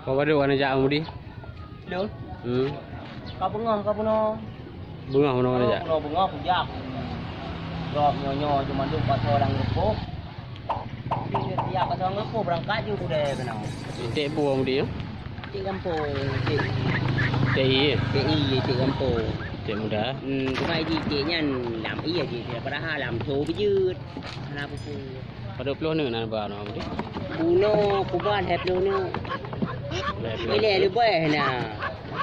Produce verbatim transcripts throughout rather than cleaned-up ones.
Kau baru aneuk jak Bang Budi? Lôn? Hmm. Ka beungoh, ka bunoe. Beungoh, bunoe aneuk jak? Bunoe beungoh kujak. Jaweueb nyoe-nyoe cuma duk pasoe lam rupoh. Siap pasoe lam rupoh, beurangkat ju kudeh keunoe. Iték peue Bang Budi, ya? Iték gampông, iték. Iték ie? Iték ie, iték gampông. Iték muda? Hmm, cuma iték nyan lam ie jih, padahai lam thô beujeuet. Hana peue-peue. Padub ploh neuk na ba nyoe, Budi? Bunoe kuban lhèe ploh neuk. Lhèe ploh. Ilèe leubèh na.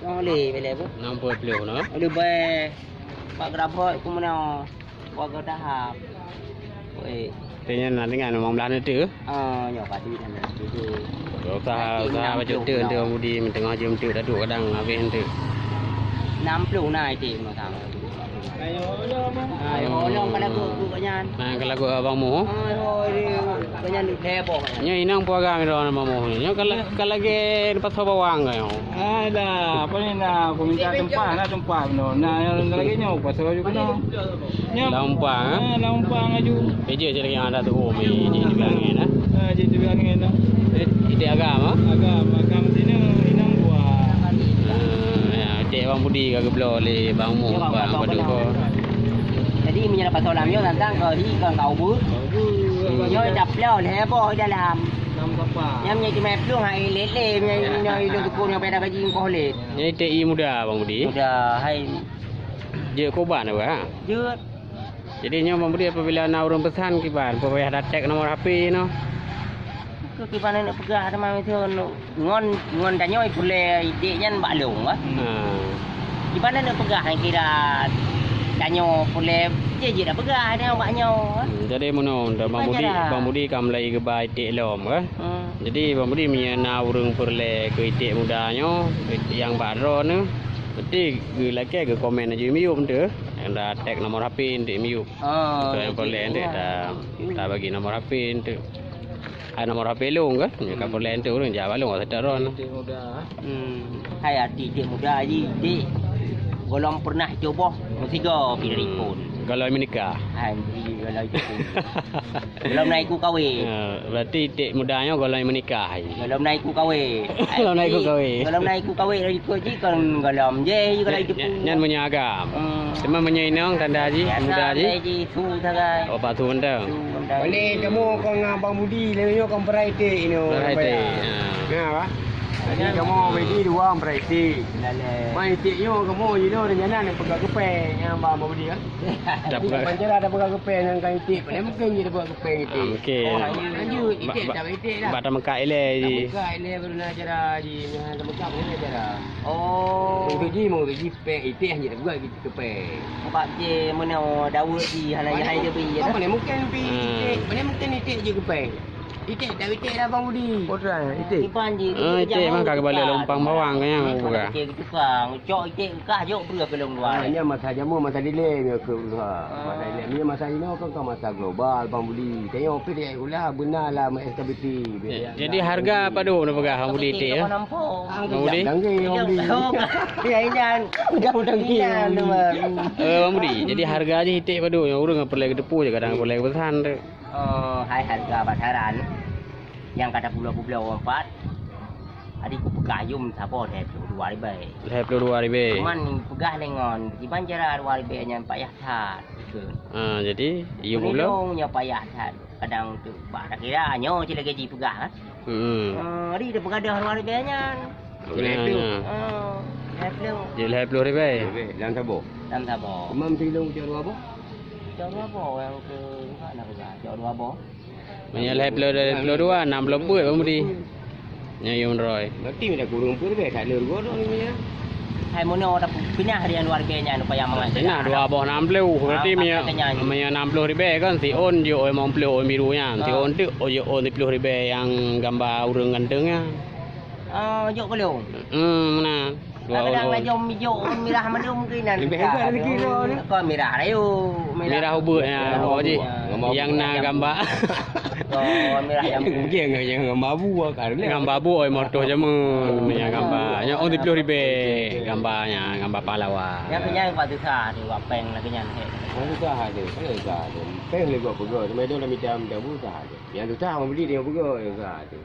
Nyoe lé ilèe bu. Nam ploh ploh na. Leubèh. Bak geurabot ku meunoe. Bak geudahap. Weh. Tanya na dengan limong belas neuk tu. Ah, nyoe pasti na. Usaha, usaha bacut teuk, enteuk Budi meuteungoh jeuem teuk, daduek kadang habéh enteuk. Nam ploh na iték meunoe. Hai, holong ka lagu, lagu nyan. Nah, ka lagu Abang Mo. Hai, hoi, dia, nyan lhèe boh. Nyoe inong peue agam droe Abang Mo. Nyoe ka la-, ka lagèe pasoe bawang ka nyoe. Alah, apa ni nak? Aku minta tumpah, nak tumpah benar. Nah, yang lagi nyoe pasoe juga dah. Nyoe. Lam umpang, eh? Ah, lam umpang aju. Ija je lagi ada tu, oh, ni, ni juga angin, eh? Ah, je juga angin, eh? Eh, iték agam, ah? Agam, agam sini, inong dua. Ah, ya, iték Bang Budi ka geubloe lé Bang Mo, Bang Badu ko. Jadi, meunyoe pasoe lam nyoe tantang keu hi keu kau bu. Nyoe dah ploh lhèe boh dalam. Nyam nyai cuma plueng hai lé lé nyai nyoe ilong tukang nyang pada gaji engkoh lé. Nyoe iték ie muda Bang Budi. Muda hai. Jeuet koban apa, ha? Jeuet. Jadi nyoe Bang Budi apabila na ureueng peusan kiban, payah datek nomor H P noh. Keu kiban neuk peugah teuma miseue ngon, ngon tanyoe pulèe iték nyan bak lôn bah. Hmm. Kiban neuk peugah kira tanyoe pulèe jih jih dak peugah tanyoe bak nyoe. Hmm, jadi meunoe Bang Budi, Bang Budi ka mulai geuba iték lom kah? Hmm. Jadi Bang Budi meunyoe na ureueng peureulèe keu iték muda nyoe nyang bak droeneuh, berarti geulakèe geukomen aju miyup teuh. Nyang datek nomor H P enteuk miyup. Oh, untuk nyang peureulèe enteuk ta, tabagi nomor H P enteuk. Hai nomor H P lôn kah? Nyoe ka peureulèe enteuk ureueng jak bak lôn, seutôt droeneuh. Iték muda. Hmm. Hai arti iték muda jih, iték. Gohlom pernah cuboh meusigoe pih dari phôn. Gohlom meunikah. Hai, gohlom itu. Gohlom na iku kawé. Ya, berarti iték muda nyoe gohlom meunikah. Gohlom na iku kawé. Gohlom na iku kawé. Gohlom na iku kawé, dari ikut jih kon gohlom je, gohlom itu. Nyan meunyoe agam. Hmm. Cuma meunyoe inong tanda jih, muda jih. Su sagai. Oh, bak su mantong. Su mantong. Boleh kamu kau dengan Abang Budi, lalu nyoe kau perai iték inoe. Perai iték, ya. Ya, bah. Jadi kamu bagi dua perai iték. Mai iték nyoe kamu jinoe rencana nak peugah keu pèng, ya, Abang Budi, kan? Dah peugah. Pancara dah peugah keu pèng, ngon iték. Mana mungkin dia peugah keu pèng iték? Ah, mungkin. Oh, lanjut, iték, dah iték dah. Bak tameukat ilèe jih. Tameukat ilèe baru na cara jih, tameukat baru na cara. Oh. Untuk jih, mau jih pèng iték hanya dah peugah gitu. Keu pèng. Sebab je meunoe Daud jih hana jih hai je bri. Mana mungkin pi iték, mana mungkin iték je keu pèng. Iték dah iték dah Bang Budi. Oh, dah, iték. Iban jih. Ah, iték memang ka keubalek lom umpang bawang kan, yang buka. Iték tukang, cok iték kah jok bri keu lom luar. Ah, nya masa jameun, masa dilèe nyoe keu usaha. Masa dilèe. Ni masa inoe kan, kan masa global Bang Budi. Tengok pi dia ulah beuna lah S K B T. Jadi harga padum na peugah Bang Budi iték ya? Bang Budi? Canggih, Bang Budi. Oh, ya, inan. Udah, udah. Inan, teman. Eh, Bang Budi, jadi harga jih iték padum nyang ureueng peureulèe geuteupeue je kadang peureulèe peusan tu. Oh, hai harga pasaran. Nyang ka tapubloe-publoe empat. Adi kupeugah yum saboh lhèe ploh dua ribèe. Lhèe ploh dua ribèe. Cuman peugah lé ngon kiban cara dua ribèe nyan payah that. Ah, jadi yum publoe? Nyoe payah that. Kadang tu bak takira nyoe cit lagèe jipeugah, kan? Hmm. Ah, adi dah peugadoh dua ribèe nyan. Lhèe ploh. Ah, lhèe ploh. Jadi lhèe ploh ribèe. Lam saboh. Lam saboh. Imam tilong cok dua boh? Cok dua boh nyang keu, nak peugah, cok dua boh. Meunyoe lhèe ploh, lhèe ploh dua, nam ploh peuet Bang Budi. Nyoe yum droe. Berarti minta kurang peuet ribèe, tak lé rugoe dong ni ya. Hai meunoe dah pinah dari luar biasa nyan upaya mangat. Pinah dua boh nam ploh. Berarti meunyoe, meunyoe nam ploh ribèe kan, si on jok limong ploh on biru nyan. Si on tu, oh, jok on siploh ribèe nyang gamba ureueng ganteng nyan. Ah, jok keu lôn. Hmm, meunan. Kadang-kadang lajom mijok mirah mandum keunan. Lebih hebat lagi kira ni. Kau mirah rayu, mirah. Mirah ubeut ya, oh, ji. Yang na gamba. Kau mirah yang. Mungkin yang gamba bu kan. Gamba bu, oi, moto jameun yang gamba. Yang oh, siploh ribèe gambanya, gamba pahlawan. Yang kenyang pat susah tu, wak pèng lagi nyan. Susah tu, susah tu. Pèng lego pego, cuma itu dah macam dah susah tu. Yang susah membeli dia pego, susah tu.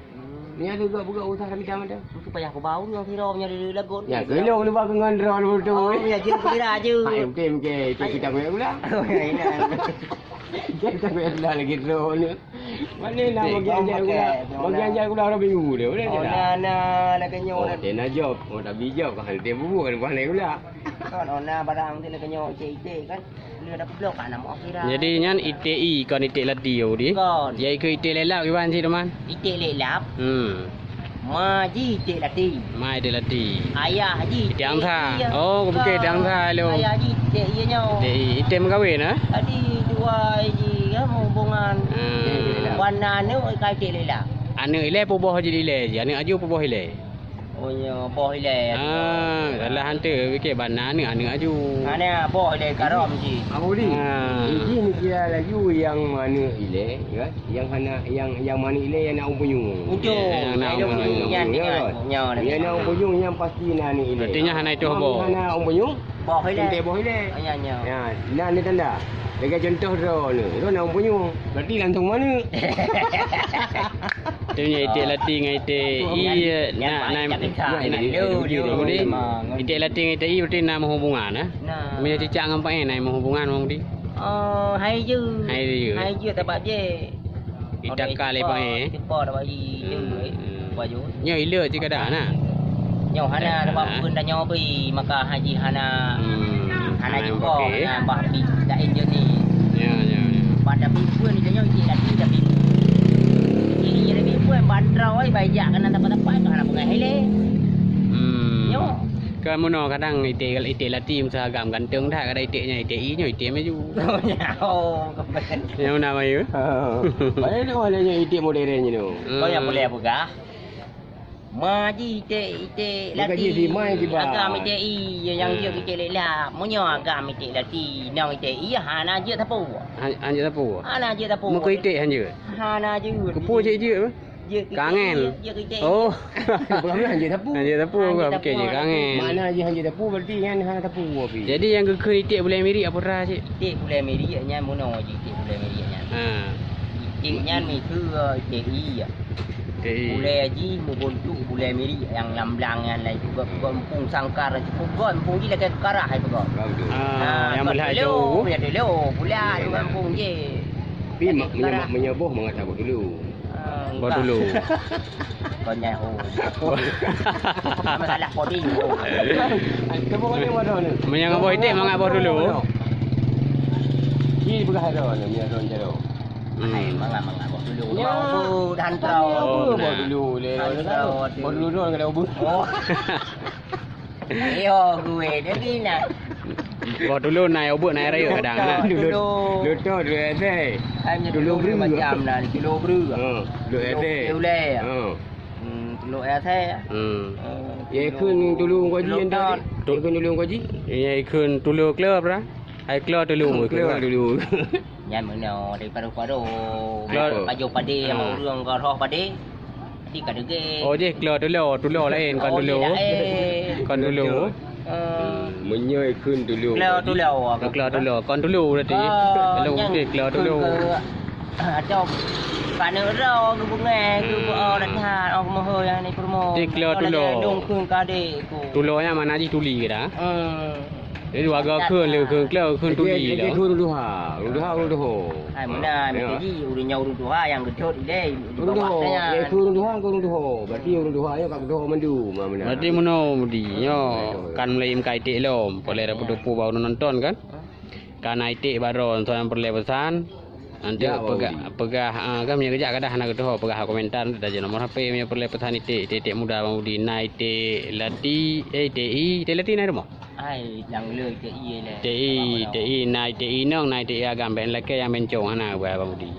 Nyan tu gak buka usaha kami tamat dah. Itu payah kubau nyoe sira nyoe di lagot. Ya, keunoe lupa keu ngon droe tu. Oh, ya, jin kira aja. Hai, mungkin, mungkin. Itu kita kuek pula. Oh, ya, ini. Kita kuek pula lagi droe ni. Mana nak bagi ajar pula? Bagi ajar pula orang minggu dia. Boleh tak? Oh, nah, nah, nak kenyang. Oh, dia nak job. Oh, tak bijak. Kau hal dia bubuh kan kau hal dia pula. Kan, oh, nah, barang dia nak kenyang cek-cek kan. Jadi nyan iték ie kon iték lati, oh, di? Kon. Ya, ikeu iték lelap kiban cit, teman. Iték lelap? Hmm. Ma ji iték lati. Ma iték lati. Ayah ji iték angsa. Ie. Oh, bukan iték angsa lo. Ayah ji iték ie nyoe. Iték ie. Iték meukawen, eh? Tadi dua ji, ya, hubungan. Hmm. Wan aneuk ka iték lelap. Aneuk ilée puboh ji ilée ji. Aneuk aju puboh ilée. Oh, nyoe boh ilée. Ah, salah hante, pikir bana aneuk, aneuk aju. Hana boh ilée karom ji. Abu di. Ah. Iji ni kira laju yang mana ilée, ya? Yang hana, yang, yang mana ilée yang nak umpunyung. Ujung. Yang nak umpunyung. Nyan, ya, nyan, kan? Nyan, nyan. Yang nak umpunyung yang pasti nak aneuk ilée. Berarti nyan hana itu boh. Hana umpunyung. Boh ilée. Tinte boh ilée. Ya, nyan. Ya, nah ni tanda. Lagi contoh droe ni. Droe nak umpunyung. Berarti langsung mana? Tu nyan iték lati ngan iték ie, nak, nak, nak, nak, iték lati ngan iték ie berarti na meuhubungan, eh? Nah. Meunyoe cicak ngon paéh na meuhubungan, Bang Budi? Oh, hai je. Hai je. Hai je, tabak je. Itaka lé paéh, eh? Tipa tabak ie, hmm, baju. Nyoe ilée cit kada na? Nyoe hana, ah, tabak pun dah nyoe bri, maka haji hana, hmm, hana jiko, hana bah pi, dak injeuni. Ya, ya, ya. Pada bipun itu nyoe cik laki dah bipun. Cik laki bipun bandra oi, baijak kena tempat-tempat itu hana bunga hele. Hmm. Nyoe. Kan meunoe kadang iték, iték lati meusaha agam ganteng that, kadang iték nyan iték ie nyoe iték maju. Oh, ya, oh, kepala. Yang mana maju? Oh. Banyak tu ada yang iték modern je tu. Hmm. Kau yang boleh peugah. Ma ji iték, iték lati. Bukan ji si mai kiban. Agam iték ie, yang, hmm, jeuet iték lelap. Meunyoe agam iték lati, nang iték ie, hana jeuet sapeue. Han-, han jeuet sapeue? Hana jeuet sapeue. Meuko iték han jeuet? Hana jeuet. Keupeue cit jeuet? Jeuet iték ie, jeuet iték ie. Oh. Bukan han jeuet sapeue. Han jeuet sapeue, bukan, bukan jeuet kangen. Makna jih han jeuet sapeue, berarti nyan hana sapeue pih. Jadi nyang geukheun iték bulèe mirik apa rah cit? Iték bulèe mirik nyan meunoe ji iték bulèe mirik nyan. Ha. Iték nyan miseue iték ie. Iték ie. Bulèe jih meubuntuk bulèe mirik nyang lam blang nyan laén, peugöt-peugöt muphom sangkar, peugöt muphom jih lagèe karah ai peugöt. Ah, nyang beulah jauh. Beulah dulu, pula muphom jih. Tapi mak meunyoe, mak meunyoe boh mangat saboh dulu. Ah, boh dulu. Kau nyan, oh. Masalah coding, oh. Meunyoe boh iték mangat boh dulu. Ji peugah droe ni, meunyoe droe jaro. Hmm. Hai, mangat-mangat boh dulu. Ya. Mau bu dan kau. Oh, boh dulu le. Boh dulu droe kada bu. Oh. Yo, gue dia bina. Boh dulu na ubeut na rayeuk kadang na. Dulu. Dulu tu, dulu ete. Dulu bru macam na, dulu bru. Ha, dulu ete. Dulu le. Ha. Hmm, dulu ete. Hmm. Ya ikun dulu ngaji tadi. Ikun dulu ngaji. Ya ikun dulu klub lah. Hai klub dulu. Klub dulu. Nyan meunoe dari paru-paru. Klub. Pajoh padé, ah, ureueng ka roh padé. Di ka degé. Oh, jih klub tulo, tulo laén kon tulo. Kon tulo. Eh. Meunyoe kheun tulo. Klub tulo. Klub tulo, kon tulo berarti. Ah, lalu mungkin klub tulo. Atau paneuk droe geubeungèh, geubeujeuet that, oh, meuhôi nyang ni peurumoh. Di klub tulo. Dong kheun kadé ku. Tulo nyan makna jih tuli ke dah? Hmm. Jadi warga kheun lé kheun kleu kheun tuli dah. Kheun ureueng tuha, ureueng tuha, ureueng tuha. Hai meunan, meusti jih ureueng nyoe ureueng tuha nyang geudhôt ilèe. Ureueng tuha, ya kheun ureueng tuha, kheun ureueng tuha. Berarti ureueng tuha nyoe ka geudhôt mandum, meunan. Berarti meunoe mudi nyoe kan mulai M K I T lom, poleh dah peutupu bak ureueng nonton kan. Ka na iték baroe, soe nyang peureulèe peusan. Nanti peugah, peugah, ah, kan meunyoe geujak ka dah hana geutuho, peugah komentar, dah jeuet nomor H P meunyoe peureulèe peusan iték, iték-iték muda Bang Budi, na iték lati, eh, iték ie, iték lati na rumoh? Ai, nyang le iték ie le. Iték ie, iték ie, na iték inong, na iték ie agam, ben lakèe nyang bencong hana beuh Bang Budi.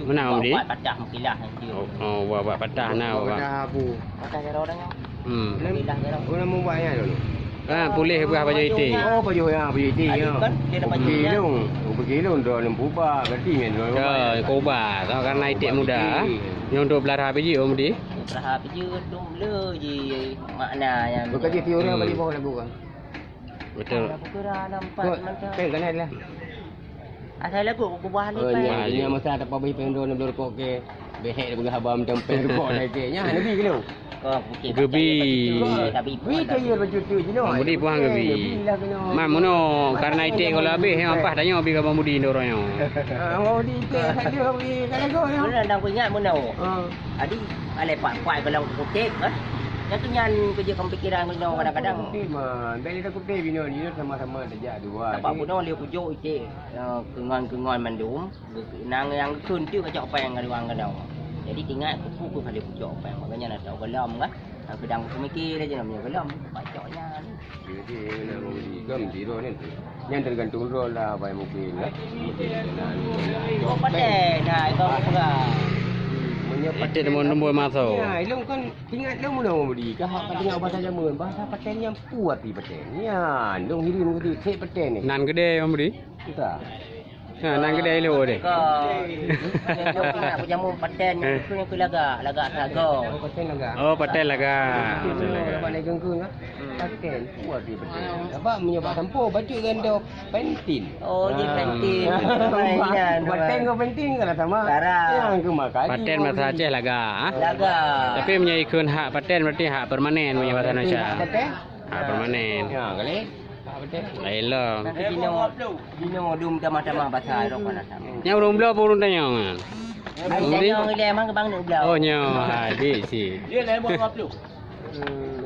Meunan Bang Budi? Ubat patah meukilah. Oh, oh, ubat patah na, ubat. Patah abu. Patah jaroe dah nyoe. Hmm. Ulang, ulang meubat nyan dulu. Ha, puléh peugah pajoh iték. Oh, pajoh, ya, pajoh iték, ya. Kan, dia dapat iték. Peuki lôn, peuki lôn droeneuh peuba, berarti nyan droeneuh peuba. Ya, peuba. Karena iték muda. Nyoe untuk belah raha pih jeuet, Om Budi. Belah raha pih jeuet, dum le ji makna nyan. Bukan dia tiurang bagi boh lagu kan. Betul. Ada pukul dah nampak mantap. Kan, kan ada lah. Asai lagu aku buah ni. Oh, nya, nya masa tak pabrik pengdo nak berkok ke. Behek peugah haba meucampéng rukok dah iték nyan, Nabi keu lôn. Kau mungkin Geubi. Tapi Wih, kayèe bacut tu jinoe. Budi puang geubi. Geubi lah kena. Man, meunoe, karena iték kalau habéh, eh, ampah tanyoe bi ka Bang Budi dorong nyoe. Ah, Bang Budi iték satu, Bang Budi, kalau kau nyoe. Meunoe, dah kuingat meunoe. Ah. Tadi, alai pat-pat kalau kuték, kan? Yang tu nyan keujeut pemikiran kau nyoe kadang-kadang. Kuték, man. Bèk lé takuték binoe, binoe sama-sama tajak dua. Nampak bunoe lé kujok iték, eh, keungon-keungon mandum. Nang nyang geukheun teuk kacok péng ka ureueng keunoe. Jadi, teuingat keupeue keuh ka lheueh kucok péng. Makanya na tau gohlom kan. Nah, keudang peumiké lé jinoe meunyoe gohlom, pacok nyan. Jadi, na membeli gam di roh ni. Nyan tergantung roh lah, bai mungkin lah. Mungkin na, na, na. Oh, paten. Nah, itu aku pegang. Meunyoe Itu paten nombor-nombor aku, masuk. Ya, ilong kan ingat lom meunoe membeli. Kah hak tengok bahasa jameun, bahasa paten nyan puat di paten. Nyan, dong hireuen keu cek paten ni. Nan gede membeli? Entah. Ha, nan keudè ilok deh. Ka, ilok ingat aku jameun paten, eh, keu, keu lagak, lagak sago. Oh, paten lagak. Oh, paten lagak. Paten lagak. Nampak naik genggung, ah. Hmm. Paten. Wah, dia paten. Nampak meunyoe bak sampo, bacut gando pentin. Oh, dia pentin. Ah. Mainan, paten ngon pentin kan sama. Cara. Yang keu makan. Paten bahasa Aceh lagak, ah. Lagak. Tapi meunyoe ikheun hak paten berarti hak permanen meunyoe bahasa Indonesia. Hak paten? Hak permanen. Ya, kali. Lain lah. Tapi jinoe, jinoe dum tamah-tamah basa rok panas. Nyang ureueng bloe pun ureueng tanyong kan? Ai tanyong ilèe mang keu bang neuk bloe. Oh, nyoe. Ha, dik si. Dia lain buat dua puluh.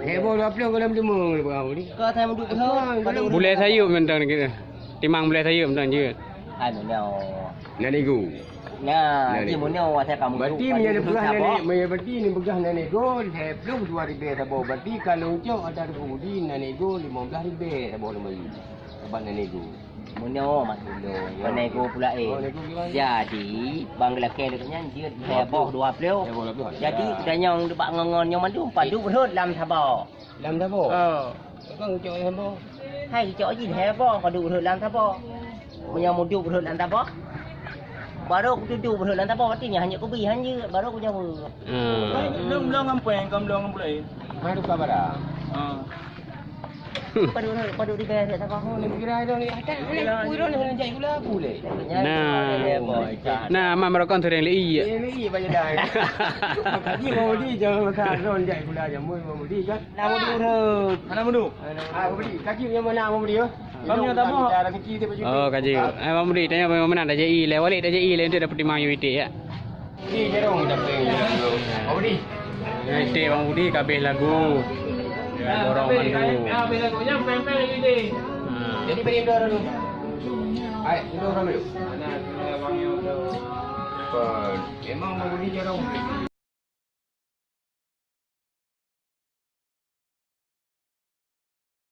Heboh dua puluh kalau meuteumong leubeh ni. Kau saya muduk kau. Bulèe sayup mantong ni kita. Timang bulèe sayup mantong je. Hai, meunoe. Nan ego. Nah, Nan ego. Cuma nyoe saya kamu. Berarti meunyoe neupeugah nan ego, meunyoe berarti neupeugah nan ego, lhèe ploh dua ribèe saboh. Berarti ka lôn cok ata Teungku Budi nan ego limong blaih ribèe saboh lôn bayeue. Sabab nan ego. Meunoe maksud lôn. Nan ego pula, eh. Oh, nan ego gimana? Jadi, bang geulakèe lôn nyan jeuet lhèe boh dua ploh. Lhèe boh dua ploh. Jadi, ya. Kita nyong bak ngon-ngon nyoe mandum padub rhot lam saboh. Lam saboh? Ha. Abang cok lam saboh? Hai, cok jih lhèe boh, padub rhot lam saboh. Meunyoe mudub rhot lam saboh, baru kutudub rhot lam saboh, berarti nyan hanyut kubi, hanyut, baru kunyawa. Hmm. Lôn, lôn ngon péng, kon lôn ngon pulai. Hai, tukar barang. Ha. Padub rhot, padub ribèe rhot saboh. Oh, ni kira dah ni, ada, ada, kui dah ni, nak jai gula pulai. Nah. Nah, man barokon sering lé iya. Eh, lé iya banyak dah. Kaji mau di, jangan makan, dah jai gula jamun mau di kan. Nama dulu. Hana meudu. Ah, Bang Budi, kaki nyang mana Bang Budi, oh? Kami nak tambah. Oh, kaji. Eh, Bang Budi, tanya Bang Budi, dah jadi le, walek dah jadi le untuk dapat timang U I T ya. Ni jarong kita peng. Bang Budi. U I T Bang Budi kabeh lagu. Ya, dorong mandu. Habis lagunya peng-peng U I T. Ha. Jadi beri dua dulu. Hai, dua orang dulu. Mana tu abang yang dulu? Memang Bang Budi jarong.